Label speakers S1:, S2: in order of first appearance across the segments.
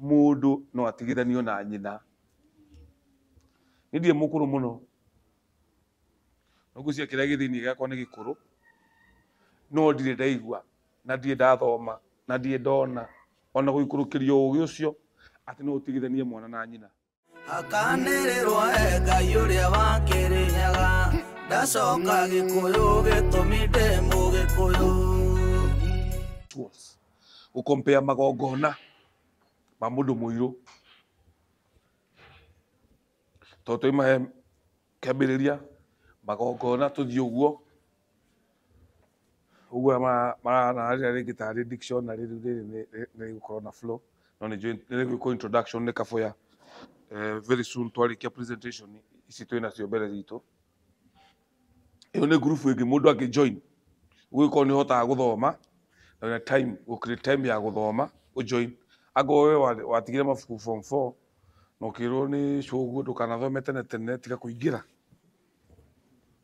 S1: Mũndũ no atigithanio na nyina. Niĩ ndirĩ mũkũrũ mũno, no ngwĩciria kĩrĩa gĩ thĩinĩ gĩakwa nĩ gĩkũrũ, no ndirĩ ndaigua na ndirĩ ndathoma na ndirĩ ndona ona gũikũrũkĩrio ũgĩ ũcio atĩ no ũtigithanie mwana na nyina.
S2: Akanĩrĩrwo e Ngai ũrĩa wa Kĩrĩnyaga, ndacoka Gĩkũyũ gĩtũmi ndĩ Mũgĩkũyũ.
S1: Gũkompea magongona ma mũndũ mũirũ tondũ twaima he kĩambĩrĩria magongona tũthiĩ ũguo ũguo maranarĩra rĩngĩ tarĩ dictionary rĩu rĩrĩ nĩ rĩgũkorwo na flow no nĩ njũĩ nĩ rĩgwĩkwo introduction nĩ Kabuya very soon twarĩkia presentation ici twĩ nacio mbere citũ. Ĩyo nĩ ngurubu ĩngĩ mũndũ angĩ join ũgĩkorwo nĩ ũhotaga gũthoma na wĩna time gũkĩrĩ time ya gũthoma ũjoin. Angorwo we watigire mabuku form 4 na ũkĩrwo nĩ cũguo ndũkanathome tene tene tiga kũingĩra.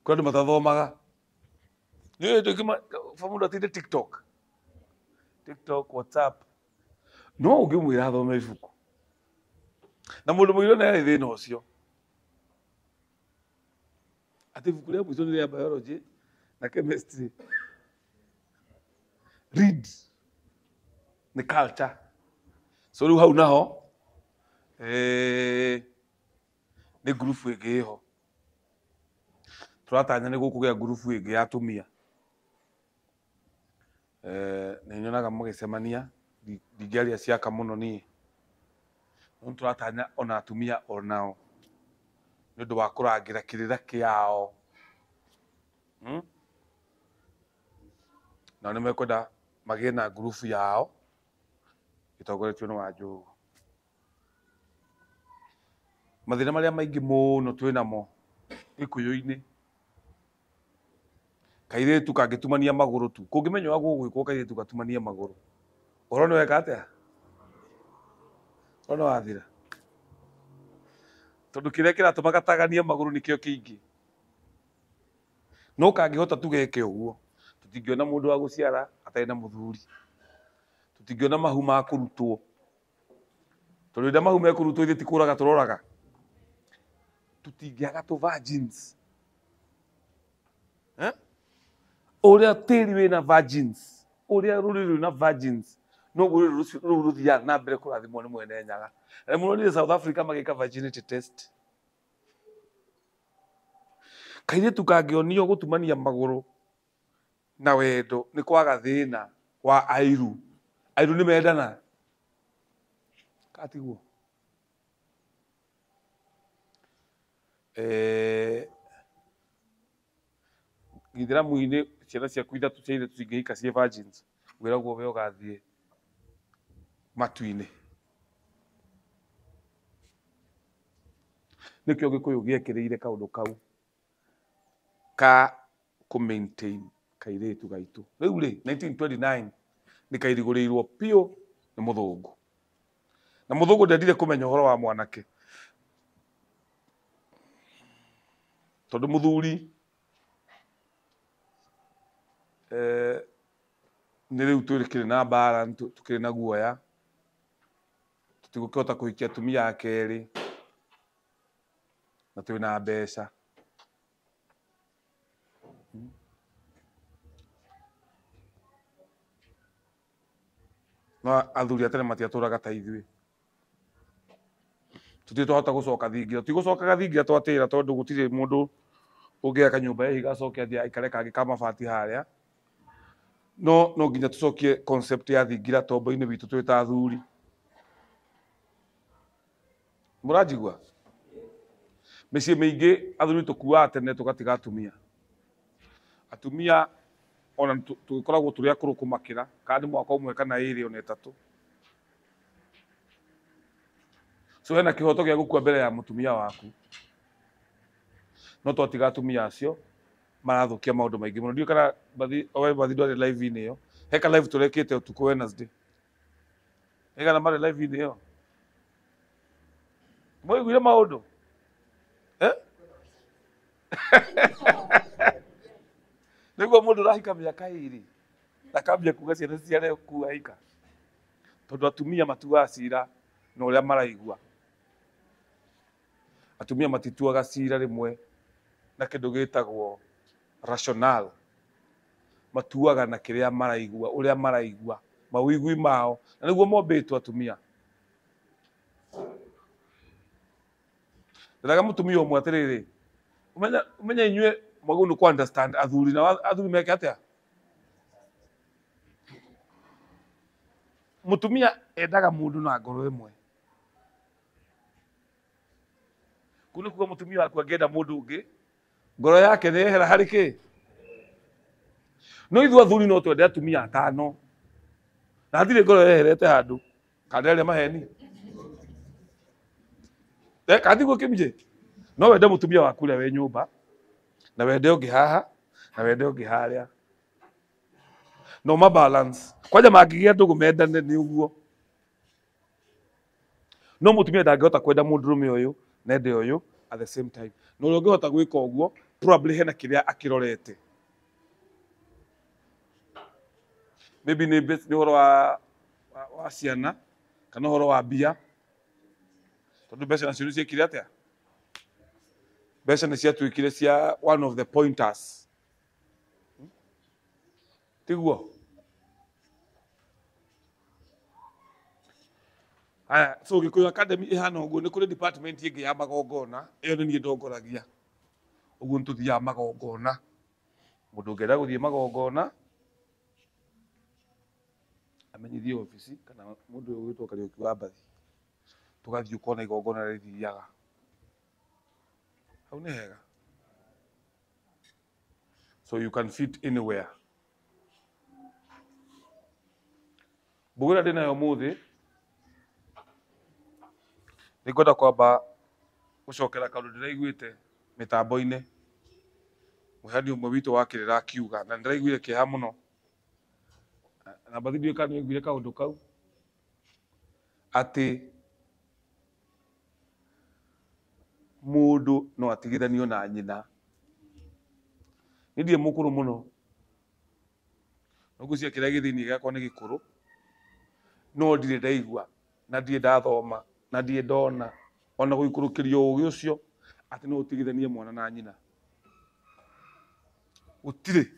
S1: Kwĩ andũ matathomaga. Nĩ mũndũ atinde TikTok. TikTok, WhatsApp. No ũngĩmwĩra athome ibuku. Na mũndũ mũirũ nĩ arĩ thĩna ũcio. Atĩ ibuku rĩa mũico nĩ rĩa biology na chemistry. Read. Nĩ culture. So rĩu hau naho nĩ ngurubu ĩngĩ ĩho. Tũratanya nĩ gũkũgĩa ngurubu ĩngĩ ya atumia. Nĩ nyonaga mũgĩcemania, ndingĩaria ciaka mũno niĩ. No nĩ tũratanya ona atumia onao nĩ ũndũ wa kũrangĩra kĩrĩra kĩao. Nao nĩ mekwenda magĩe na ngurubu yao ĩtongoretio nĩ Wanjũgũ. Mathĩna marĩa maingĩ mũno twĩnamo Gĩkũyũ-inĩ, kairĩtu kangĩtumania magũrũ tu, kũngĩmenya ũrĩa gũgwĩkwo kairĩtu gatumanie magũrũ, ũhoro nĩ weka atĩa? Ũhoro nĩ wathira. Tondũ kĩrĩa kĩratũma gataganie magũrũ nĩkĩo kĩingĩ. No kangĩhota tu geke ũguo, tũtingĩona mũndũ wa gũciara atarĩ na mũthuri. Tũtingĩona mahu ma kũrutwo. Tondũ rĩrĩa mahu mekũrutwo ithuĩ ti kũraga tũroraga. Tũtingĩaga tũ virgins. Ũrĩa tĩri wĩna virgins, ũrĩa rũrĩrĩ rwĩna virgins, noguo rũrĩrĩ rũu rũthiaga na mbere kũrathimwo nĩ Mwene Nyaga. Na mũronire South Africa magĩka virginity test. Kairĩtu kangĩonio gũtumania magũrũ na wendo nĩ kwaga thĩna wa airu. Airu nĩ mendana. Katiguo. Gĩthĩramu-inĩ ciana ciaku ithatũ cia airĩtu cingĩhika ciĩ virgins, wĩragwo we ũgathiĩ matu-inĩ. Nĩkĩo Gĩkũyũ gĩekĩrĩire kaũndũ kau ka kũ maintain kairĩtu gaitũ. Rĩu rĩ, 1929 nĩ kairigũrĩirwo biũ nĩ mũthũngũ. Na mũthũngũ ndendire kũmenya ũhoro wa mwanake. Tondũ mũthuri nĩ rĩu tũkĩrĩ na mbara, tũkĩrĩ na guoya, tũtigũkĩhota kũhikia atumia a kerĩ, na twĩna mbeca. No athuri a tene matiatũraga ta ithuĩ. Tũtirĩ twahota gũcoka thingira. Tũtigũcokaga thingira twatĩra tondũ gũtirĩ mũndũ ũngĩaka nyũmba ya ihiga acoke athiĩ aikare kangĩ ka mabati harĩa. No no nginya tũcokie concept ya thingira tombo-inĩ witũ twĩ ta athuri. Mũranjigua? Mĩciĩ mĩingĩ athuri tũkuaga tene tũgatiga atumia. Atumia ona tũgĩkoragwo tũrĩ akũrũ kũmakĩra, kana nĩ mwaka ũmwe kana ĩrĩ ona ĩtatũ. So hena kĩhoto gĩa gũkua mbere ya mũtumia waku. No twatiga atumia acio marathũkia maũndũ maingĩ mũno. Ndiũĩ kana Mbathi, we Mbathi ndwarĩ live-inĩ ĩyo. He ka live tũrekĩte ũtukũ Wednesday. Ĩgana marĩ live-inĩ ĩyo. Mwaiguire maũndũ? Nĩguo mũndũ ũrahika mĩaka ĩrĩ akambia kuga ciana ciare kuahika. Tondũ atumia matuaga cira na ũrĩa maraigua. Atumia matituaga cira rĩmwe na kĩndũ gĩtagwo rational, matuaga na kĩrĩa maraigua, ũrĩa maraigua, mawĩigui mao, na nĩguo mombĩtwo atumia. Ndĩraga mũtumia ũmwe atĩrĩrĩ, ũmenye inyuĩ mwagĩrĩirwo nĩ kũ understand athuri na athuri meke atĩa. Mũtumia endaga mũndũ na ngoro ĩmwe. Kũu nĩ kuga mũtumia waku angĩenda mũndũ ũngĩ, ngoro yake nĩ yehera harĩ kĩ? No ithuĩ athuri no twende atumia atano na hatirĩ ngoro yeherete handũ, kana ndĩraria maheni? Kana tiguo kĩmjĩ? No wende mũtumia waku ũrĩa wĩ nyũmba, na wende ũngĩ haha, na wende ũngĩ harĩa, no ma balance. Kwanja mangĩgĩa ndũgũ mendane nĩ ũguo. No mũtumia ndangĩhota kwenda mũndũrũme ũyũ na ende ũyũ at the same time. Na ũrĩa ũngĩhota gwĩka ũguo probably hena kĩrĩa akĩrorete. Maybe nĩ ũhoro wa ciana kana ũhoro wa mbia, tondũ mbeca nacio nĩ ciekire atĩa? Mbeca nĩ ciatuĩkire cia one of the pointers. Tiguo? Aya, so Gikuyu Academy ihana ũguo, nĩ kũrĩ department ĩngĩ ya magongona, ĩyo nĩ niĩ ndongoragia. Ũguo nĩ tũthiaga magongona. Mũndũ ũngĩenda gũthiĩ magongona amenyithie obici kana mũndũ ũyũ ũgwĩtwo Kariũki wa Mbathi, tũgathiĩ ũkona igongona rĩthiaga. Hau nĩ hega. So you can fit anywhere. Mbũgũ ĩrĩa ndĩnayo ũmũthĩ nĩngwenda kwamba gũcokera kaũndũ ndĩraiguĩte mĩtambo-inĩ. Mũheani ũmwe witũ wa kĩrĩra akiuga, na nĩndĩraiguire kĩeha mũno. Na Mbathi ndiũĩ kana nĩwaiguire kaũndũ kau, atĩ mũndũ no atigithanio na nyina. Niĩ ndirĩ mũkũrũ mũno, no ngwĩciria kĩrĩa gĩ thĩinĩ gĩakwa nĩ gĩkũrũ, no ndirĩ ndaigua na ndirĩ ndathoma na ndirĩ ndona ona gũikũrũkĩrio ũgĩ ũcio atĩ no ũtigithanie mwana na nyina. Gũtirĩ.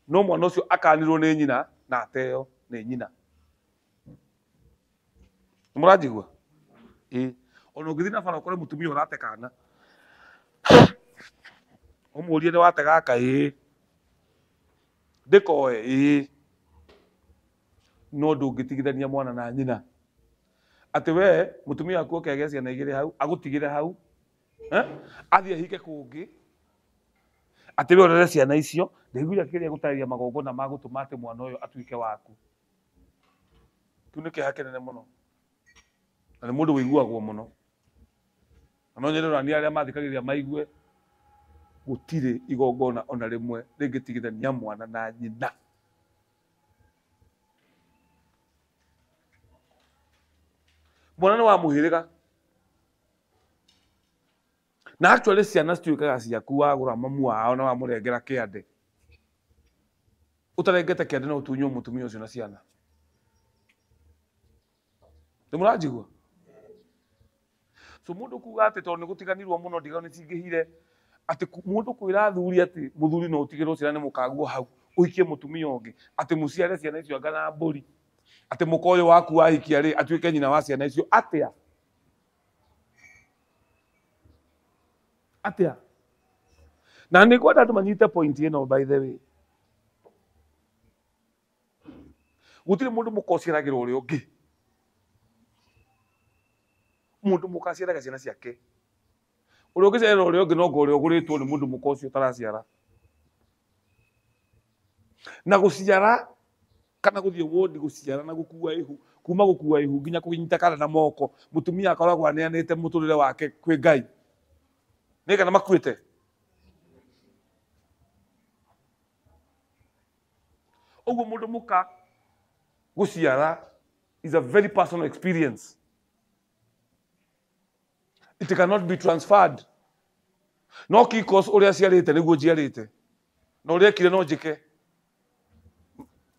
S1: No mwana ũcio akanirwo nĩ nyina na ateo nĩ nyina. Nĩ mũranjigua? Ĩĩ. Ona ũngĩthiĩ na bara ũkore mũtumia ũrate kana, ũmũrie nĩ wate gaka? Ĩĩ. Ndĩkoe? Ĩĩ. No ndũngĩtigithania mwana na nyina. Atĩ we mũtumia waku oke agĩe ciana igĩrĩ hau, agũtigĩre hau, athiĩ ahike kũngĩ, atĩ we ũrere ciana icio. Ndaiguire akĩgeria gũtarĩria magongona ma gũtũma atĩ mwana ũyũ atuĩke waku. Kĩu nĩ kĩeha kĩnene mũno, na nĩ mũndũ wĩiguagwo mũno. Na no nyende ona arĩa mathikagĩrĩria maigue gũtirĩ igongona ona rĩmwe rĩngĩtigithania mwana na nyina. Mwana nĩ wa mũhĩrĩga. Na actually ciana cituĩkaga ciaku wagũra mamu wao na wamũrengera kĩande. Ũtarengete kĩande no ũtunywo mũtumia ũcio na ciana. Nĩ mũranjigua? So mũndũ kuga atĩ tondũ nĩ gũtiganirwo mũno ndigano nĩ cingĩhire, atĩ mũndũ kwĩra athuri atĩ mũthuri no ũtigĩrwo ciana nĩ mũkaguo hau, ũhikie mũtumia ũngĩ, atĩ mũciare ciana icio anga na mbũri, atĩ mũka ũyũ waku wahikia rĩ atuĩke nyina wa ciana icio atĩa? Atĩa? Na nĩ ngwenda andũ manyite point ĩno by the way. Gũtirĩ mũndũ mũka ũciaragĩra ũrĩa ũngĩ. Mũndũ mũka aciaraga ciana ciake. Ũrĩa ũngĩciarĩra ũrĩa ũngĩ no ngo ũrĩa ũgũrĩtwo nĩ mũndũ mũka ũcio ũtaraciara. Na gũciara kana gũthiĩ wodi gũciara na gũkua ihu, kuma gũkua ihu nginya kũnyita kana na moko, mũtumia akoragwo aneanĩte mũtũrĩre wake kwĩ Ngai. Nĩ kana makuĩte. Ũguo mũndũ mũka gũciara is a very personal experience. It cannot be transferred. No kikos ũrĩa aciarĩte nĩguo njiarĩte. Na ũrĩa ekire no njĩke.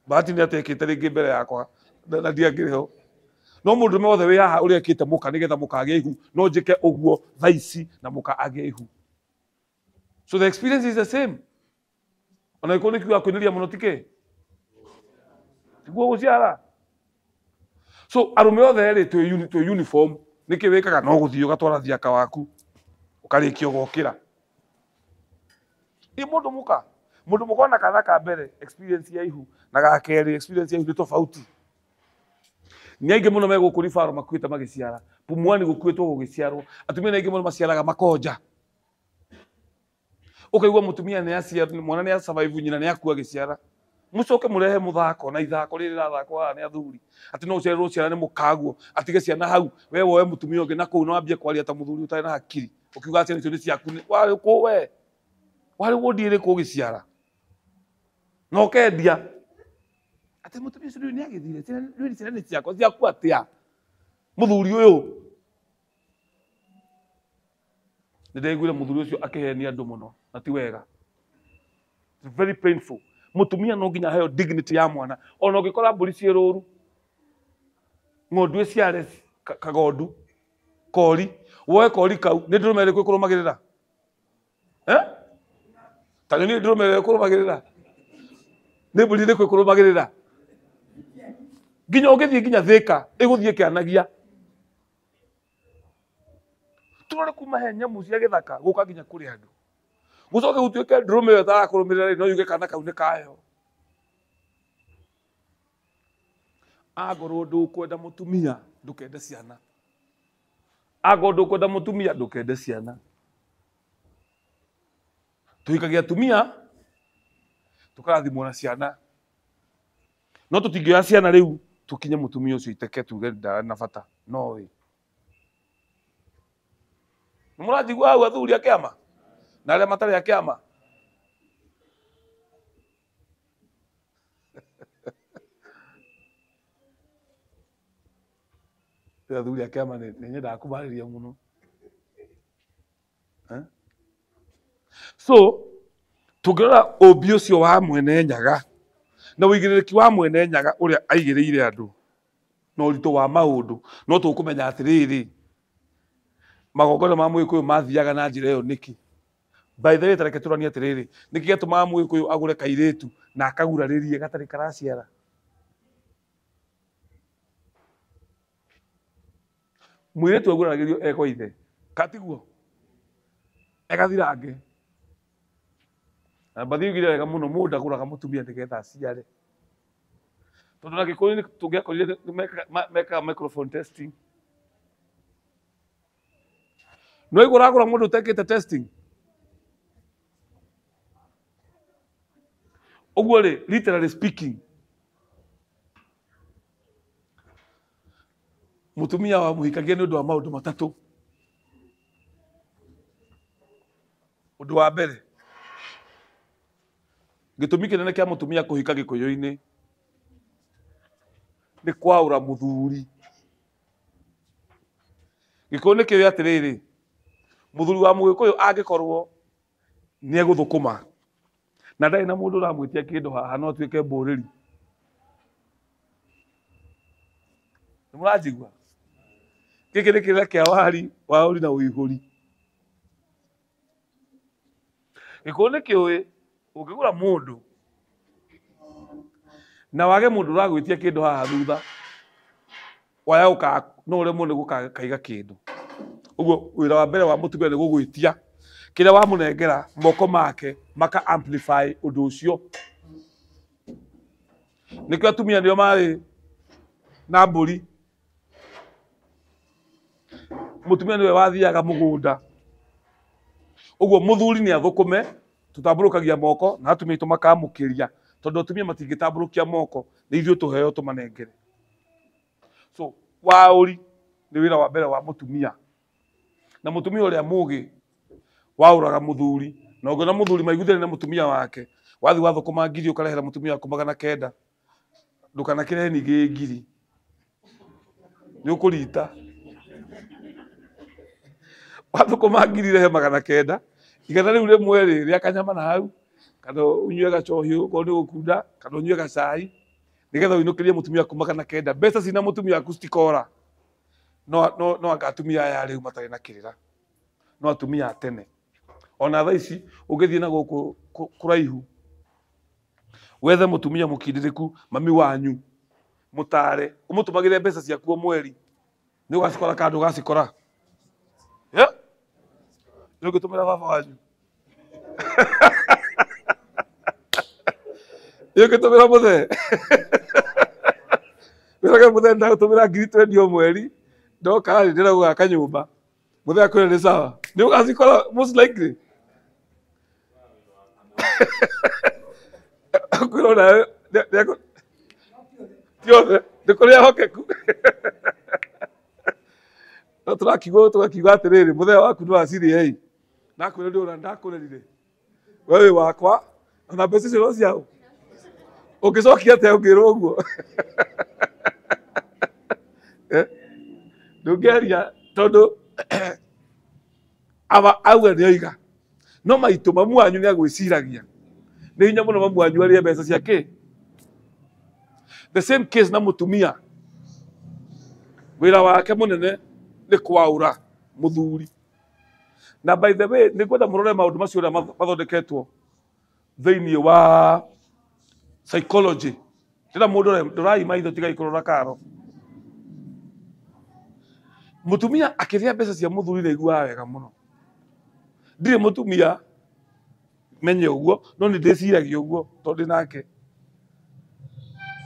S1: Bahati nĩ atekĩte rĩngĩ mbere yakwa na ndiangĩrĩ ho. No mundu wothe wi haha uria ekite muka nigetha mukagie ihu, no njike uguo thaa ici na muka agie ihu. So the experience is the same. Ona iko ni kiuga kwiniria muno tike tiguo guciara. So arume othe ri twi uniform niki wikaga no guthii ugatwara thiaka waku ukarikia ugokira. I mundu muka ona kana ka mbere experience ya ihu na ga keri experience ya ihu ni tofauti. Ni aingi muno megũkũ ribaro makuĩte magĩciara, Pumwani gũkuĩtwo gũgĩciarwo, atumia nĩ aingĩ mũno maciaraga makonja. Ũkaigua mũtumia nĩ aciara, mwana nĩ asurvive, nyina nĩ akua agĩciara. Mũcoke mũrehe mũthako na ithako rĩrĩ rĩrathakwo haha nĩ athuri, atĩ no ũciarĩrwo ciana nĩ mũkaguo, atige ciana hau, we woe mũtumia ũngĩ na kũu na wambie kwaria ta mũthuri ũtarĩ na hakiri, ũkiuga ciana icio nĩ ciaku. Warĩ kũ we? Warĩ wodi ĩrĩkũ ũgĩciara? Na ũkendia. Ati mutumia ucio ni agithire ciana ciana ni ciakwa ciaku atia muthuri uyu. Ni ndaiguire muthuri ucio akihenia andu muno na ti wega. It's very painful. Mutumia no nginya aheo dignity ya mwana. Ona ungikora mburi ciĩ rũru, ng'ondu ĩciare kagondu kori, woe kori kau nĩ ndũrũme ĩrĩkũ ĩkũrũmagĩrĩra? Ta nĩ ndũrũme ĩrĩkũ ĩkũrũmagĩrĩra? Nĩ mbũri ĩrĩkũ ĩkũrũmagĩrĩra? Nginya ũngĩthiĩ nginya Thika ĩgũthiĩ ĩkĩanagia. Tũrore kuma he nyamũ cia gĩthaka gũka nginya kũrĩ andũ. Gũcoke gũtuĩke ndũrũme ĩyo ĩtarakũrũmĩrĩra rĩ, no yuge kana kau nĩ kayo. Angorwo ndũkwenda mũtumia ndũkende ciana. Angorwo ndũkwenda mũtumia ndũkende ciana. Tũhikagia atumia tũkarathimwo na ciana. No tũtingĩoya ciana rĩu tũkinye mũtumia ũcio iteke tuge ndarĩ na bata. No ĩ. Nĩ mũranjigua hau athuri a kĩama na arĩa matarĩ a kĩama? Athuri a kĩama nĩ nyendaga kũmarĩria mũno. So tũngĩrora ũmbi ũcio wa Mwene Nyaga na ũigĩrĩrĩki wa Mwene Nyaga ũrĩa aigĩrĩire andũ na ũritũ wa maũndũ, no tũkũmenya atĩrĩrĩ, magongona ma Mũgĩkũyũ mathiaga na njĩra ĩyo nĩkĩ? By the way, tareke tũranie atĩrĩrĩ, nĩkĩ gĩatũmaga Mũgĩkũyũ agũre kairĩtu na akagurarĩrie gatarĩ karaciara? Mũirĩtu aguraragĩrio e kwa ithe, katiguo egathirange. Na mbathi oigire wega mũno, mũndũ ndagũraga mũtumia nĩgetha aciare. Tondũ na Gĩkũyũ tũngĩakorire mekaga microphone testing. No igua ũragũra mũndũ ũtekĩte testing? Ũguo rĩ, literally speaking, mũtumia wa mũhikagia nĩ ũndũ wa maũndũ matatũ. Ũndũ wa mbere, gĩtũmi kĩnene kĩa mũtumia kũhika Gĩkũyũ-inĩ nĩ kwaũra mũthuri. Gĩkũyũ nĩ kĩũĩ atĩrĩrĩ, mũthuri wa Mũgĩkũyũ angĩkorwo nĩ egũthũkũma na ndarĩ na mũndũ ũramwĩtia kĩndũ haha, no atuĩke mbũrĩri. Nĩ mũranjigua? Gĩkĩ nĩ kĩrĩra kĩa wari, waũri na ũihũri. Gĩkũyũ nĩ kĩũĩ ũngĩgũra mũndũ na wage mũndũ ũragwĩtia kĩndũ haha thutha, waya ũka no ũremwo nĩ gũkaiga kĩndũ. Ũguo wĩra wa mbere wa mũtumia nĩ gũgwĩtia kĩrĩa wamũnengera, moko make maka amplify ũndũ ũcio. Nĩkĩo atumia nĩo marĩ na mbũri. Mũtumia nĩwe wathiaga mũgũnda. Ũguo mũthuri nĩ athũkũme, tũtambũrũkagia moko na atumia aitũ makamũkĩria, tondũ atumia matingĩtambũrũkia moko, nĩ ithuĩ tũheo tũmanengere. So waũri nĩ wĩra wa mbere wa mũtumia. Na mũtumia ũrĩa mũgĩ waũraga mũthuri, na ũngĩona mũthuri maiguithanie na mũtumia wake, wathiĩ wathũkũma ngiri ũkarehera mũtumia waku 900, ndũkanakĩrehe ningĩ ngiri, nĩ ũkũrita. Wathũkũma ngiri rehe 900, igana rĩu rĩmwe rĩ rĩa kanyama na hau, kana ũnyue gacohi okorwo nĩ ũgũkunda, kana ũnyue gacai, Nigetha ũinũkĩrie mũtumia waku 900 mbeca cina mũtumia waku citikora. No no no anga atumia aya rĩu matarĩ na kĩrĩra. No atumia a tene. Ona thaa ici ũngĩthiĩ na gũkũ kũraihu wethe mũtumia mũkindĩrĩku mami wanyu mũtare ũmũtũmagĩre mbeca ciaku o mweri nĩ ũgacikora kana ndũgacikora? Yeah? Nĩ ũngĩtũmĩra baba wanyu? Nĩ ũngĩtũmĩra mũthee? Wĩrage mũthee ndagũtũmĩra 20,000 o mweri ndoka rĩ ndĩrenda gũgaka nyũmba mũthee akwĩre nĩ sawa nĩ ũgacikora most likely. Akwĩra onawe ti othe nĩ kũrĩ ehokeku. No tũrakiuga tũgakiuga atĩrĩrĩ mũthee waku nĩ wacirĩe ĩ nakwĩra ndĩ ndakũrerire we wĩ wakwa ona mbeca icio no ciao ũngĩcokia atĩa ũngĩrwo ũguo? Ndũngĩaria tondũ aba auga nĩ oiga no maitũ mamu wanyu nĩ agwĩciragia nĩ hinya mũno mamu wanyu arĩe mbeca ciake. The same case na mũtumia wĩra wake mũnene nĩ kwaũra mũthuri. Na by the way nĩ ngwenda mũrore maũndũ macio ũrĩa mathondeketwo thĩinĩ wa psychology. Ndĩra mũndũ ndũrai maitho tigai kũrora karo. Mũtumia akĩrĩa mbeca cia mũthuri nĩ aiguaga wega mũno. Ndirĩ mũtumia menye ũguo no nĩ ndĩciragia ũguo tondũ ndĩ nake.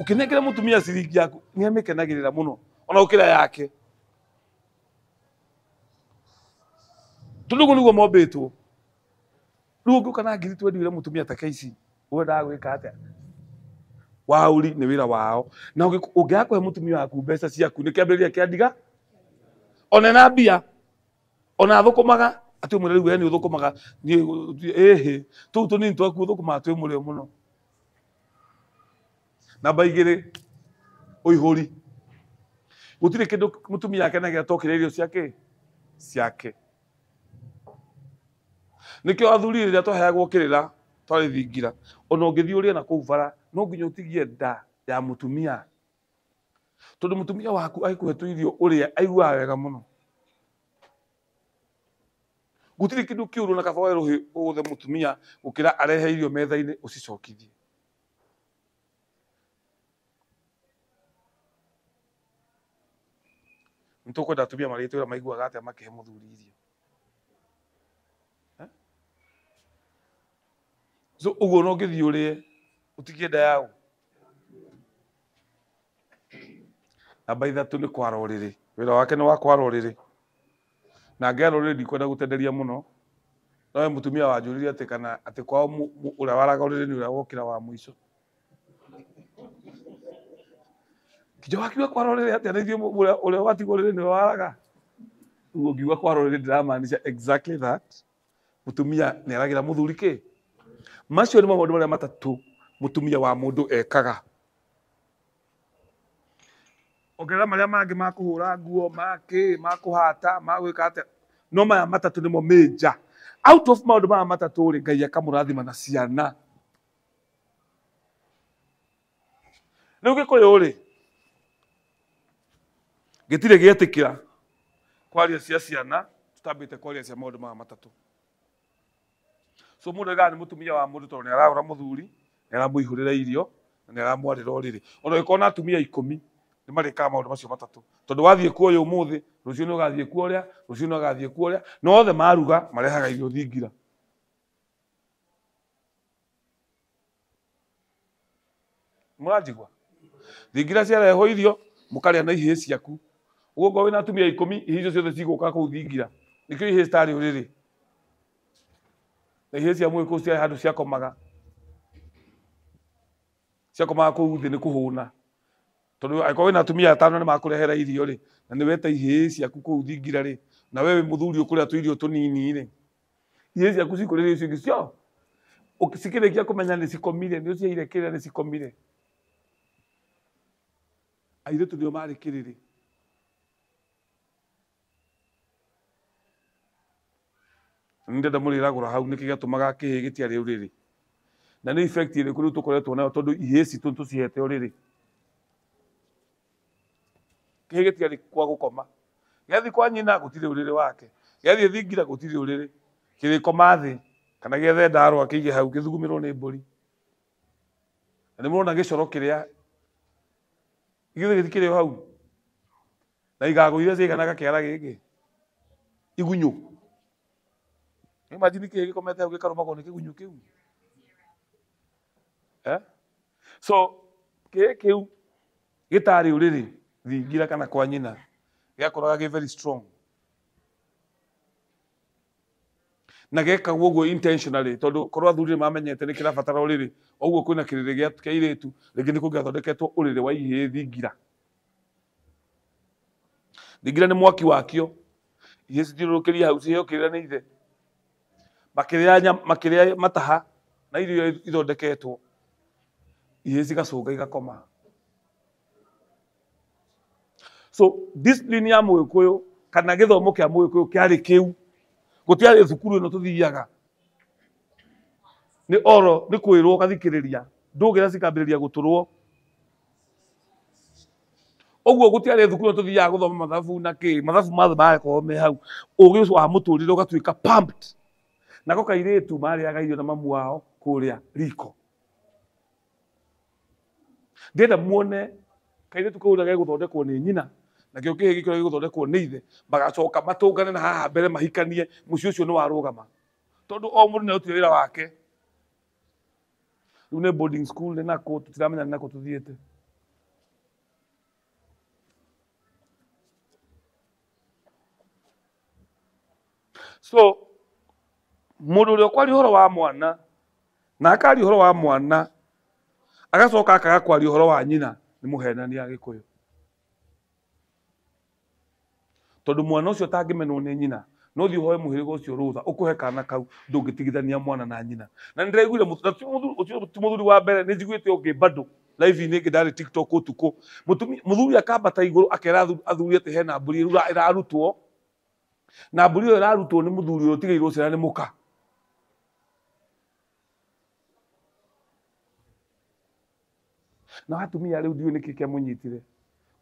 S1: Ũkĩnengera mũtumia ciringi yaku nĩ amĩkenagĩrĩra mũno ona gũkĩra yake. Tondũ ũguo nĩguo mombĩtwo. Rĩu ũngĩũka na 20,000 wĩre mũtumia ta ici wendaga gwĩka atĩa? Waũri nĩ wĩra wao. Na ũngĩaga kũhe mũtumia waku mbeca ciaku nĩ kĩambĩrĩria kĩa ndiga ona na mbia ona thũkũmaga atĩ ũmwĩre rĩu we nĩ ũthũkũmaga niĩ ĩhĩ tũu tũnini twaku ũthũkũmaga twĩ mũrĩo mũno. Namba 2 ũihũri. Gũtirĩ kĩndũ mũtumia akenagĩra to kĩrĩa irio ciake ciake. Nĩkĩo athuri rĩrĩa twaheagwo kĩrĩra twarĩ thingira ona ũngĩthiĩ ũrĩe na kũu bara no nginya ũtigie nda ya mũtumia tondũ mũtumia waku agĩkũhe tũirio ũrĩa aiguaga wega mũno. Gũtirĩ kĩndũ kĩũru na kaba woe rũhĩ ũgũthe mũtumia gũkĩra arehe irio metha-inĩ ũcicokithie. Nĩ tũkwenda atumia marĩtwĩra maiguaga atĩa makĩhe mũthuri irio. So ũguo no ũngĩthiĩ ũrĩe ũtigie nda yao. Namba 3 nĩ kwara ũrĩrĩ. Wĩra wake nĩ wa kwara ũrĩrĩ. Na ngĩara ũrĩrĩ ndikwenda gũtenderia mũno. No we mũtumia wanjũririe atĩ kana atĩ kwao ũrĩa waraga ũrĩrĩ nĩ ũrĩa wokĩra wa mũico. Kijo wakiuga kwara ũrĩrĩ atĩa na ithuĩ ũrĩa watigwo ũrĩrĩ nĩwe waraga. Ũguo ngiuga kwara ũrĩrĩ ndĩramaanisha exactly that. Mũtumia nĩ aragĩra mũthuri kĩ? Macio nĩ maũndũ marĩa matatũ mũtumia wa mũndũ ekaga. Ongerera marĩa mangĩ ma kũhũra nguo, ma kĩ, ma kũhata, ma gwĩka atĩa. No maya matatũ nĩmo major. Out of maũndũ maya matatũ rĩ, Ngai akamũrathima na ciana. Rĩu Gĩkũyũ rĩ, gĩtirĩ gĩetĩkĩra kwaria cia ciana tutambĩte kwaria cia maũndũ maya matatũ. So mũndũ oigaga nĩ mũtumia wa mũndũ tondũ nĩ aragũra mũthuri, nĩ aramũihũrĩra irio, na nĩ aramwarĩra ũrĩrĩ. Ona ũngĩkorwo na atumia 10 nĩ marĩkaga maũndũ macio matatũ. Tondũ wathiĩ kuo ũyũ ũmũthĩ, rũciũ nĩ ũgathiĩ kuo ũrĩa, rũciũ nĩ ũgathiĩ kuo ũrĩa, na othe maruga marehaga irio thingira. Mũranjigua? Thingira ciarehwo irio, mũkarĩa na ihĩĩ ciaku. Ũguo ngorwo wĩna atumia 10, ihĩĩ icio ciothe cigũka kũu thingira. Nĩkĩo ihĩĩ citarĩ ũrĩrĩ. Na ihĩĩ cia mũgĩkũyũ ciarĩ handũ ciakomaga. Ciakomaga kũu thĩ nĩ kũhũna. Tondũ angĩkorwo wĩna atumia 5 nĩ makũrehera irio rĩ, na nĩ weta ihĩĩ ciaku kũu thingira rĩ, na we wĩ mũthuri ũkũrĩa tũirio tũnini rĩ, ihĩĩ ciaku cikũrĩa irio icio ingĩ cio. Cikĩrĩkia kũmenya nĩ cikomire, nĩ ũciheire kĩrĩa nĩ cikomire. Airĩtu nĩo marĩ kĩrĩrĩ. Nĩ ndĩrenda mũrĩragũra hau nĩkĩ gĩatũmaga kĩhĩĩ gĩtiarĩ ũrĩrĩ. Na nĩ effect ĩrĩkũ rĩu tũkoretwo nayo tondũ ihĩĩ citũ tũcihete ũrĩrĩ. Kĩhĩ gĩtiarĩ kwa gũkoma. Gĩathiĩ kwa nyina gũtirĩ ũrĩrĩ wake. Gĩathiĩ thingira gũtirĩ ũrĩrĩ. Kĩrĩkoma thĩ kana gĩethe ndarwa kĩige hau gĩthugumĩrwo nĩ mbũri. Na nĩ mũrona gĩcoro kĩrĩa gĩthĩ gĩtikĩrĩ o hau. Na igago iria ciiganaga kĩara gĩkĩ. Igunyũ. Imagine kĩhĩ gĩkomete hau gĩkarũmagwo nĩ kĩgunyũ kĩu. Eh? So kĩhĩ kĩu gĩtarĩ ũrĩrĩ thingira kana kwa nyina gĩakoraga gĩ very strong. Na gekagwo ũguo intentionally tondũ korwo athuri nĩ mamenyete nĩ kĩrabatara ũrĩrĩ ũguo kwĩna kĩrĩrĩ gĩa kĩa airĩtu rĩngĩ nĩ kũngĩathondeketwo ũrĩrĩ wa ihĩĩ thingira. Thingira nĩ mwaki wakio. Ihĩĩ cithiũrũrũkĩrie hau ciheo kĩrĩra nĩ ithe. Makĩrĩa makĩrĩa mataha na irio ithondeketwo. Ihĩĩ cigacũnga igakoma. So discipline ya mũgĩkũyũ kana gĩthomo kĩa mũgĩkũyũ kĩarĩ kĩu. Gũtiarĩ thukuru ĩno tũthiaga. Nĩ oro nĩ kwĩrwo ũgathikĩrĩria. Ndũgĩra cikambĩrĩria gũtũrwo. Ũguo gũtiarĩ thukuru ĩno tũthiaga gũthoma mathabu na kĩ. Mathabu mothe magakorwo me hau. Ũgĩ ũcio wa mũtũrĩre ũgatuĩka pumped. Nako kairĩtu marĩaga irio na mamu wao kũrĩa riko. Ndĩrenda muone kairĩtu kau ũrĩa gegũthondekwo nĩ nyina nakĩo kĩhĩ gĩkĩrĩa gĩgũthondekwo nĩ ithe magacoka matũngane na haha mbere mahikanie mũciĩ ũcio nĩ warũgama tondũ o mũndũ nĩ arutire wĩra wake. Rĩu nĩ boarding school nĩ nakũ tũtiramenya nĩ nakũ tũthiĩte. So mũndũ ũrĩa ũkwaria ũhoro wa mwana na akaria ũhoro wa mwana agacoka akaga kwaria ũhoro wa nyina nĩ mũhenania Gĩkũyũ. Tondũ mwana ũcio atangĩmenwo nĩ nyina no thiĩ ũhoe mũhĩrĩga ũcio rũtha ũkũhe kana kau ndũngĩtigithania mwana na nyina. Na nĩ ndĩraiguire ũcio ti mũthuri wa mbere nĩ njiguĩte ũngĩ bado live-inĩ ĩngĩ ndarĩ TikTok ũtukũ. Mũthuri akambata igũrũ akera athuri atĩ hena mbũri ĩrarutwo na mbũri ĩyo ĩrarutwo nĩ mũthuri ũrĩa ũtigĩirwo ciana nĩ mũka. Na atumia rĩu ndiũĩ nĩkĩ kĩamũnyitire.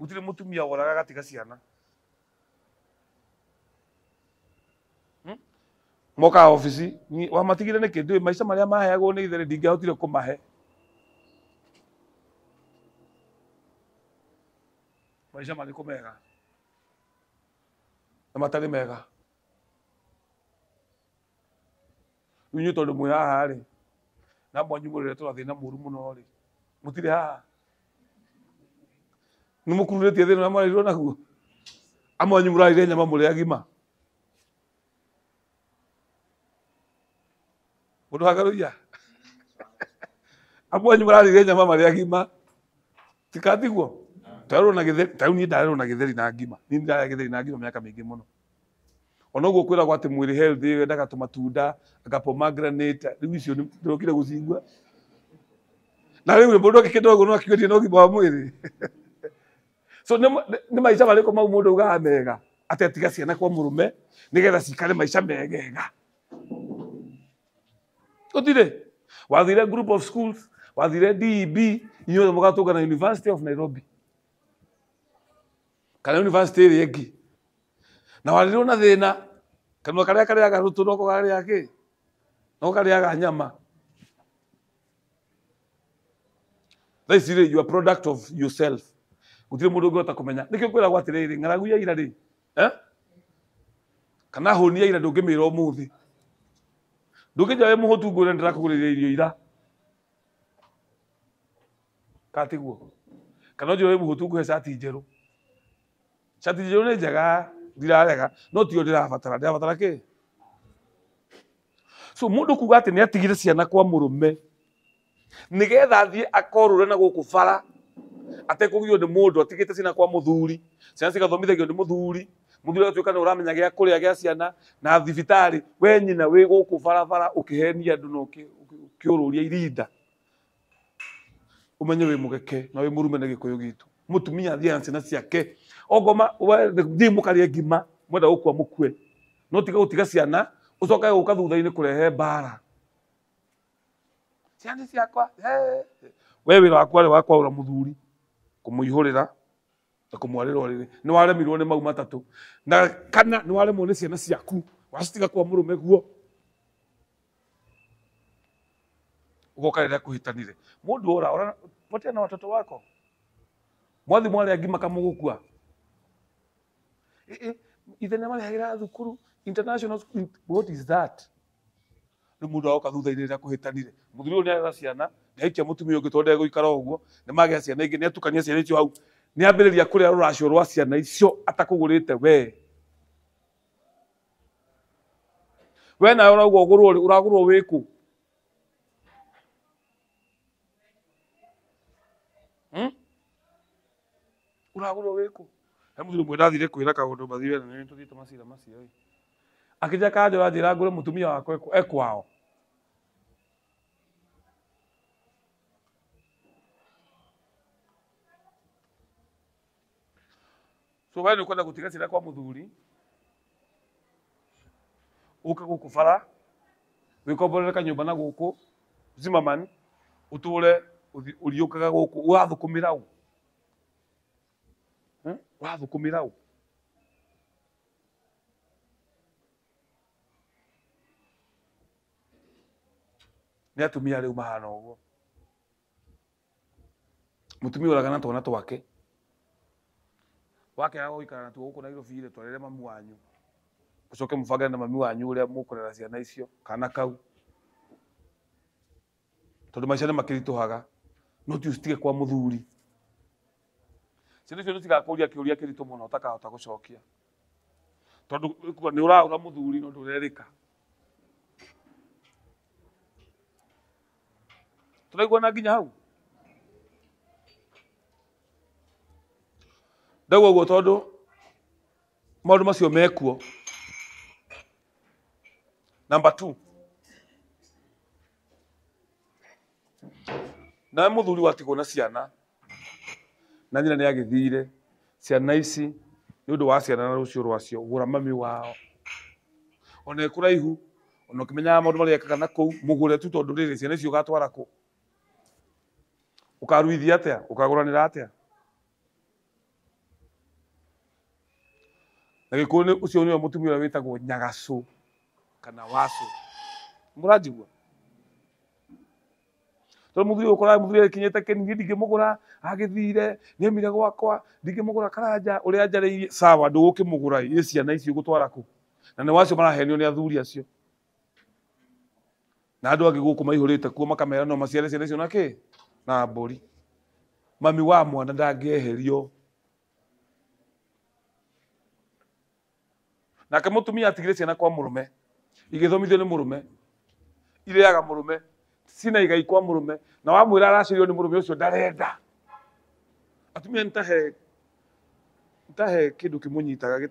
S1: Gũtirĩ mũtumia woraga agatiga ciana. Moka obici wamatigire nĩkĩ ndiũĩ maica marĩa maheagwo nĩ ithe ndingĩahotire kũmahe. Maica marĩkũ mega na matarĩ mega. Rĩu inyuĩ tondũ mwĩ haha rĩ na mwanyu mũreretwo na thĩna mũru mũno rĩ mũtirĩ haha nĩ mũkururĩtie thĩna ũrĩa mwarerirwo naguo. Amwe anyu mũrarire nyama mũrĩ agima. Mũndũ wa Amwe anyu mũrarire nyama marĩ agima. Tikatiguo twarerwo na gĩtheri ta rĩu niĩ ndarerwo na gĩtheri na ngima. Niĩ ndarĩa gĩtheri na ngima mĩaka mĩingĩ mũno. Ona ũguo kwĩragwo atĩ mwĩrĩ healthy wendaga tũmatunda anga pomegranate rĩu icio ndĩrokire gũcigua. Na rĩu mũndũ akĩkĩndwo ũguo no akiuge na ũgima wa mwĩrĩ. So nĩ maica marĩkũ mau mũndũ augaga mega atĩ atiga ciana kwa mũrũme nĩgetha cikare maica megega. Gũtirĩ. Wathire group of schools, wathire DEB, inyuothe mũgatũngana University of Nairobi. Kana university ĩrĩa ĩngĩ. Na warerirwo na thĩna kanua karĩa karĩaga rũtũ noko karĩaga kĩ? Noko karĩaga nyama. Thaa ici rĩ, you are product of yourself. Gũtirĩ mũndũ ũngĩhota kũmenya. Nĩkĩo kwĩragwo atĩrĩrĩ, ng'aragu ya ira rĩ, eh? Kana hũni ya ira ndũngĩmĩra ũmũthĩ. Ndũngĩnja wĩ mũhũtu ngwĩre ndĩrakũgũrĩire irio ira. Katiguo. Kana ũnjĩre wĩ mũhũtu ngũhe cati njerũ. Cati njerũ nĩ njega, ndirarega, no tiyo ndĩrabatara. Ndĩrabatara kĩ? So mũndũ kuga atĩ nĩ atigire ciana kwa mũrũme nĩgetha athiĩ akorũre na gũkũ bara atekũgio nĩ mũndũ atigĩte ciana kwa mũthuri, ciana cigathomithagio nĩ mũthuri, mũthuri agatuĩka nĩ ũramenya gĩa kũrĩa gĩa ciana na thibitarĩ, we nyina wĩ gũkũ barabara ũkĩhenia andũ na ũkĩũrũria irinda. Ũmenye wĩ mũgeke na wĩ mũrume nĩ Gĩkũyũ gitũ. Mũtumia athiaga na ciana ciake ongoma thiĩ mũkarĩe ngima mwenda gũkua mũkue, no tiga gũtiga ciana ũcoke gũka thutha-inĩ kũrehe mbara. Ciana ciakwa, we wĩra waku warĩ wa kwaũra mũthuri, kũmũihũrĩra Na kũmwarĩra ũrĩrĩ nĩ waremirwo nĩ mau matatũ na kana nĩ waremwo nĩ ciana ciaku wacitiga kwa mũrũme guo ugoka rĩrĩa kũhĩtanire mũndũ ora ora potea na watoto wako mwathi mwarĩa ngima kamũgũkua ithe nĩ marehagĩra thukuru international school, what is that? Rĩu mũndũ agoka thutha-inĩ rĩrĩa kũhĩtanire mũthuri ũyũ nĩarera ciana nĩaikia mũtumia ũngĩ tondũ ndegũikara ũguo nĩmagĩa ciana ingĩ nĩatukania ciana icio hau nĩambĩrĩria kũrĩa rũracio rwa ciana icio atakũgũrĩte we we nawe ũrauga ũgũrwo rĩ ũragũrwo wĩkũ? Ũragũrwo wĩkũ? He mũthuri ũmwe ndathire kwĩra kaũndũ mathire na nĩ tũthiĩte macira macio ĩ akĩnja kanjũra njĩra ngũre mũtumia wakwa ekwao so we nĩ ũkwenda gũtiga ciana kwa mũthuri ũke gũkũ bara wĩkomborere kanyũmba na gũkũ Zimmerman ũtũre ũriũkaga gũkũ ũrathũkũmĩra ũ? Ũrathũkũmĩra ũ? Nĩ atumia rĩu mahana ũguo mũtumia ũraga na twana twake wakĩaga gũikara natuo gũkũ Nairobi rĩ twarĩre mamu wanyu ũcoke mũbangane na mami wanyu ũrĩa mũkũrera ciana icio kana kau tondũ maica nĩ makĩritũhaga no ti ũcitige kwa mũthuri ciana icio nĩcigakũria kĩũria kĩritũ mũno ũtakahota gũcokia tondũ nĩ ũraũra mũthuri no ndũrerĩka tũraiguana nginya hau ndauga ũguo tondũ maũndũ macio mekuo. Number 2 nawe mũthuri watigwo na ciana na nyina nĩ agĩthire ciana ici nĩ ũndũ wa ciana na rũciũ rwacio gũra mami wao ona ĩkũraihu ona ũkĩmenyaga maũndũ marĩa ekaga na kũu mũgũre tu tondũ rĩrĩ ciana icio ũgatwara kũ ũkaruithia atĩa ũkagũranĩra atĩa na gĩkũyũ ũcio nĩwe mũtumia ũrĩa wĩtagwo nyagacũ kana wacũ mũranjigua tondũ mũthuri ũkoraga mũthuri akinyĩte kĩnini ndingĩmũgũra agĩthire nĩaumire gwakwa ndingĩmũgũra karanja ũrĩa njarĩirie sawa ndũgũkĩmũgũra ĩ ciana ici ũgũtwara kũ na nĩ wacio marahenio nĩ athuri acio na andũ angĩ gũkũ maihũrĩte kuo makamera no maciare ciana icio na kĩ na mbũri mami wa mwana ndangĩeherio nake mũtumia atigire ciana kwa mũrũme igĩthomithio nĩ mũrũme irĩaga mũrũme cina igai kwa mũrũme na wamwĩra aracĩrio nĩ mũrũme ũcio ndarenda atumia nĩtahe kĩndũ kĩmũnyitaga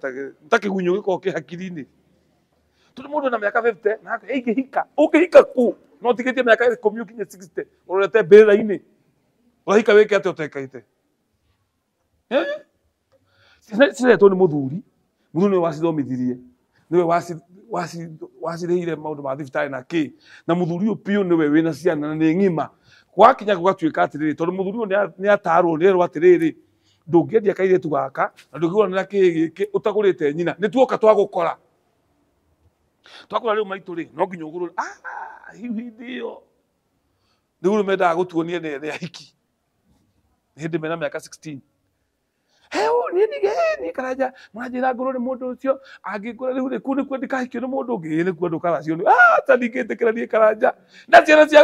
S1: ta kĩgunyũ gĩkoragwo kĩ hakiri-inĩ tondũ mũndũ ena mĩaka 50 na ingĩhika ũngĩhika kũ no ũtigĩtie mĩaka 10 ũkinye 60 ũrorete mbĩrĩra-inĩ ũrahika wĩke atĩa ũtekaite ciretwo nĩ mũthuri mũthuri nĩwe wacithomithirie nĩwe wacirĩhire maũndũ ma thibitarĩ na kĩ na mũthuri ũyũ piũ nĩwe wĩna ciana na nĩ ng'ima gwakinya gũgatuĩka atĩrĩrĩ tondũ mũthuri ũyũ nĩatarwo nĩerwo atĩrĩrĩ ndũngĩendia kairĩtu gaka na ndũngĩgũranĩra kĩĩ gĩkĩ ũtagũrĩte nyina nĩ tuoka twagũkora twakora rĩu maitũ rĩ no nginya ũgũrwo hiu hĩndĩ ĩyo rĩu rĩ mendaga gũtuonia nĩ ahiki nĩ hĩndĩ mena mĩaka 16 heo niĩ ndige niĩ karanja mũranjĩra ngũrwo nĩ mũndũ ũcio angĩngũra rĩu rĩ kũu nĩkuo ndikahikio nĩ mũndũ ũngĩ nĩkuo ndũkaracio nĩ ta ndingĩtĩkĩra niĩ karanja na ciana cia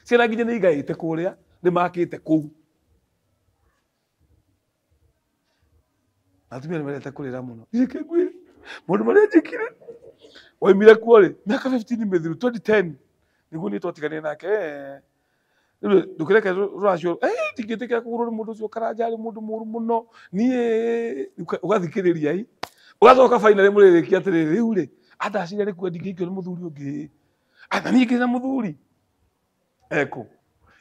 S1: ciana nginya nĩ igaĩte kũrĩa nĩ makĩte kũu atumia nĩ mendete kũrĩra mũno reke ngwĩre maũndũ marĩa njĩkire waimire kuo rĩ mĩaka 15 mĩthiru 2010 nĩguo niĩ twatiganire nake rĩu ndũkĩreke rũracio ndingĩtĩkĩra kũgũrwo nĩ mũndũ ũcio karanja arĩ mũndũ mũũru mũno niĩ ũgathikĩrĩria i ũgacoka finally mũrĩrĩkia atĩrĩrĩ rĩu rĩ andaciria nĩkuo ndingĩhikio nĩ mũthuri ũngĩ na niĩ ngĩrĩ na mũthuri ekũ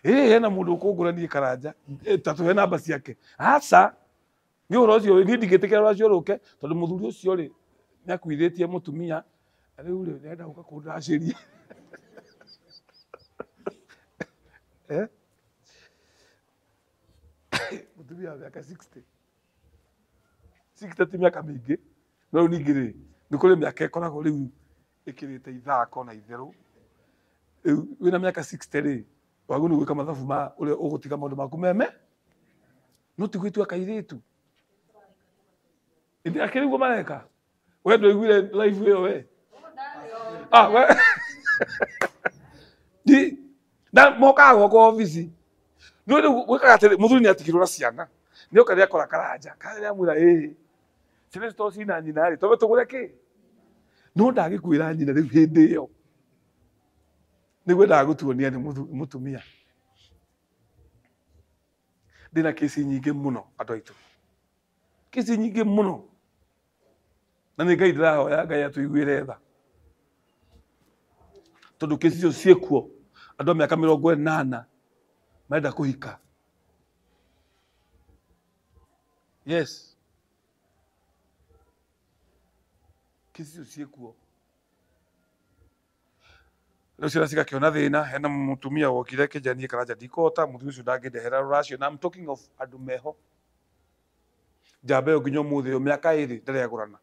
S1: hena mũndũ ũkũngũra niĩ karanja ta tũhe namba ciake aca nĩ ũhoro ũcio niĩ ndingĩtĩkĩra rũracio rũke tondũ mũthuri ũcio rĩ nĩakuithĩtie mũtumia rĩu rĩ nĩarenda gũka kũndacĩria mũtumia wa mĩaka 60 60 ti mĩaka mĩingĩ no rĩu ningĩ rĩ nĩ kũrĩ mĩaka ĩkoragwo rĩu ĩkĩrĩte ithako na itherũ. Rĩu wĩna mĩaka 60 rĩ wagĩrĩirwo nĩ gwĩka mathabu ma ũrĩa ũgũtiga maũndũ maku meme no ti gwĩtua kairĩtu. Ĩndĩ akĩrĩ ũguo mareka we ndũiguire live ĩyo we ah we di na mokaga gwakwa obici no rĩu gwĩkaga atĩrĩ mũthuri nĩ atigirwo na ciana nĩ oka rĩakora karanja karĩa amwĩra ĩĩ ciana ici to cina nyina rĩ tobe tũgũre kĩ no ndagĩkwĩra nyina rĩu hĩndĩ ĩyo nĩguo endaga gũtuonia nĩ mũtumia. Ndĩna kĩci nyingĩ mũno andũ aitũ, kĩci nyingĩ mũno na nĩ Ngai ndĩrahoya Ngai atũiguĩre tha tondũ kĩci icio ciĩkuo andũ a mĩaka 80 marenda kũhika. Yes, kĩci icio ciĩkuo rĩu ciana cigakĩona thĩna. Hena mũtumia wokire akĩnjania Karanja ndikũhota mũthuri ũcio ndangĩndehera rũracio na I'm talking of andũ meho njamba ĩyo nginya ũmũthĩ ũyũ mĩaka 2 ndarĩ agũrana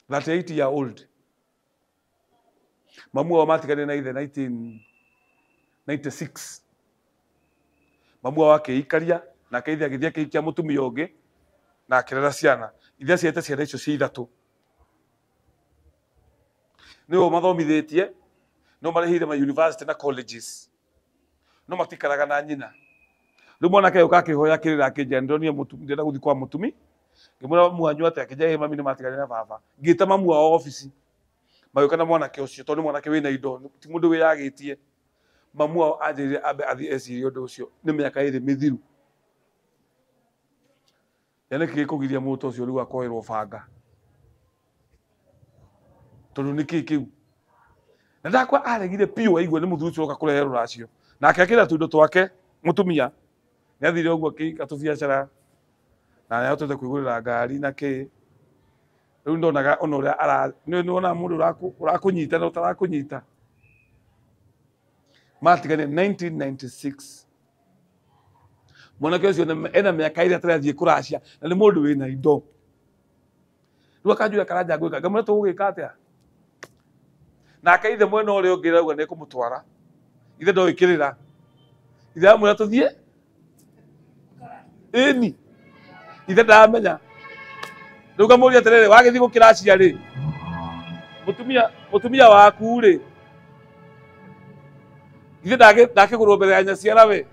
S1: 38 year old. Mamu wao matiganire na ithe 1996. Mamu wao akĩikaria nake ithe agĩthiĩ akĩhikia mũtumia ũngĩ na akĩrera ciana. Ithe aciarĩte ciana icio ciĩ ithatũ. Nĩwe mathomithĩtie no marĩhĩire ma university na colleges no matikaraga na nyina. Rĩu mwanake ũka akĩhoya kĩrĩra akĩnjĩra ndĩronire ndĩrenda gũthiĩ kwa mũtumi ngĩmwĩra mamu wanyu atĩa akĩnjĩra ĩĩ mami nĩ matiganire na baba. Ngĩta mamu wao obici magĩũka na mwanake ũcio tondũ nĩ mwanake wĩna indo ti mũndũ wĩyagĩtie. Mamu wao anjĩrire ambe athiĩ ecirie ũndũ ũcio nĩ mĩaka 2 mĩthiru. Ya nĩkĩ gĩkũgiria mũndũ ta ũcio rĩu akoerwo banga tondũ nĩkĩ kĩu na ndakwa aregire biũ aigua nĩ mũthuri ũcio ũroka kũrehe rũracio nake akĩra tũindo twake mũtumia nĩ athire ũguo akĩika tũbiacara na nĩ ahotete kwĩgũrĩra ngari na kĩ. Rĩu ndonaga ona ũrĩa ara nĩ wonaga mũndũ ũrakũnyita na ũtarakũnyita. Matiganire 1996. Mwanake ũcio ena mĩaka 2 atarathiĩ kũracia na nĩ mũndũ wĩna indo. Rĩu akanjũria Karanja ngwĩka ngamwĩra tũgũgĩka atĩa nake ithe mwena ũrĩa ũngĩ arauga nĩ ekũmũtwara ithe ndoĩ kĩrĩra ithe amwĩra tũthiĩ ĩni ithe ndaramenya. Rĩu ngamũria atĩrĩrĩ wagĩthiĩ gũkĩracia rĩ mũtumia waku rĩ ithe ndakĩgũrwo mbere ya nyaciara we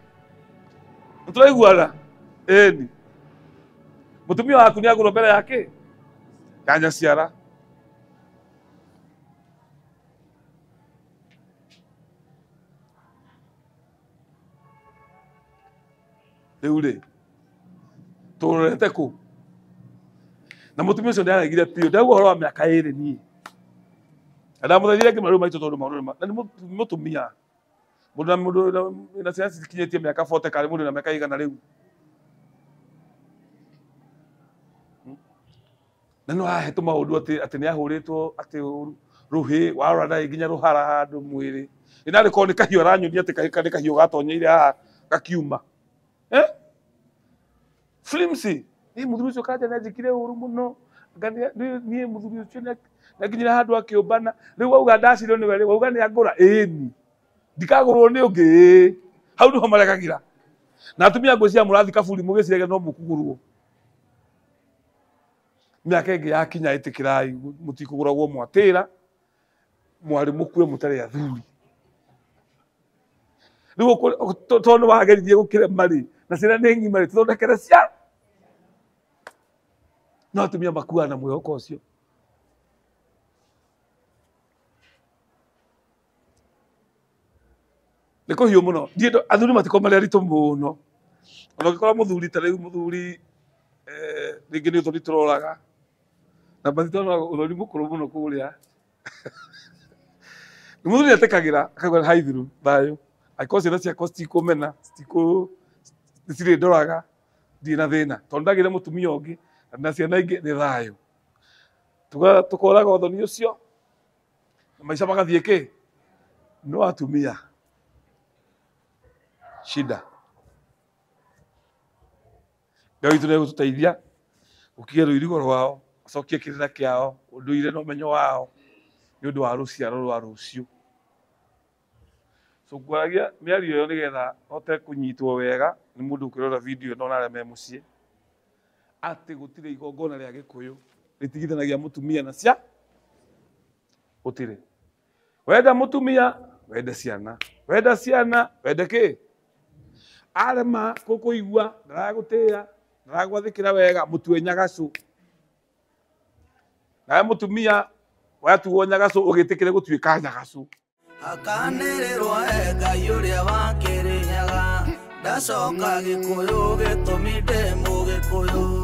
S1: nĩtũraiguana ĩni mũtumia waku nĩagũrwo mbere ya kĩ ya nyaciara. Rĩu rĩ tũrorete kũ na mũtumia ũcio nĩaregire biũ ndauga ũhoro wa mĩaka 2 niĩ na ndamũthaithire ngĩmwĩra rĩu maitũ tondũ maũndũ na nĩ mũtumia mũndũ na mũndũ wĩna ciana cikinyĩtie mĩaka 40 kana mũndũ wĩna mĩaka igana rĩu na no ahe tũmaũndũ atĩ nĩ ahũrĩtwo atĩ rũhĩ warora ndarĩ nginya rũhara handũ mwĩrĩ ĩ narĩ korwo nĩ kahiũ aranyonia atĩ nĩ kahiũ gatonyeire haha gakiuma flimsy. Niĩ mũthuri ũcio Karanja nĩ anjĩkire ũru mũno niĩ mũthuri ũcio nĩ akinyire handũ akĩũmbana rĩu wauga ndacirio nĩwe rĩ wauga nĩ angũra ĩni ndikagũrwo nĩ ũngĩ ĩĩ hau nĩho marekagĩra na atumia ngwĩciria mũrathiĩ kaburi mũgĩciragia no mũkũgũrwo. Mĩaka ĩngĩ yakinya ĩtĩkĩrai mũtikũgũragwo mwatĩra mwarĩ mũkue mũtarĩ athuri. Rĩu tondũ nĩ wageririe gũkĩrema rĩ na ciana nĩ ng'ima rĩ tũthondekere cia no atumia makuaga na mwĩhoko ũcio. Nĩ kũhiũ mũno athuri matikoragwo marĩ aritũ mũno ona ũngĩkora mũthuri ta rĩu mũthuri rĩngĩ nĩ ũthoni tũroraga na bathi ũthoni mũkũrũ mũno kũrĩa nĩ mũthuri nĩetĩkagĩra akauga haithiru thayũ angĩkorwo ciana ciakwa citikũmena citirĩ ndoraga ndirĩ na thĩna tondũ ndagĩire mũtumia ũngĩ na ciana ingĩ nĩ thayũ. Tũkoraga ũthoni ũcio na maica magathiĩ kĩ no atumia shida. Ngai witũ nĩegũtũteithia gũkinya rũirigo rwao, acokie kĩrĩra kĩao, ũndũire na ũmenyo wao nĩ ũndũ wa rũciaro rwa rũciũ. So ngwaragia mĩario ĩyo nĩgetha hote kũnyitwo wega nĩ mũndũ ũkĩrora video ĩno na arĩa me mũciĩ, atĩ gũtirĩ igongona rĩa Gĩkũyũ rĩtigithanagia mũtumia na cia gũtirĩ. Wenda mũtumia, wende ciana, wenda ciana, wende kĩ? Arema gũkũigua, ndaragũtĩĩa, ndaragwathĩkĩra wega, mũtue nyagacũ. Nawe mũtumia watuo nyagacũ ũgĩtĩkĩre gũtuĩka nyagacũ.
S2: Akanĩrĩrwo e Ngai ũrĩa wa Kĩrĩnyaga, ndacoka Gĩkũyũ gĩtũmi ndĩ Mũgĩkũyũ.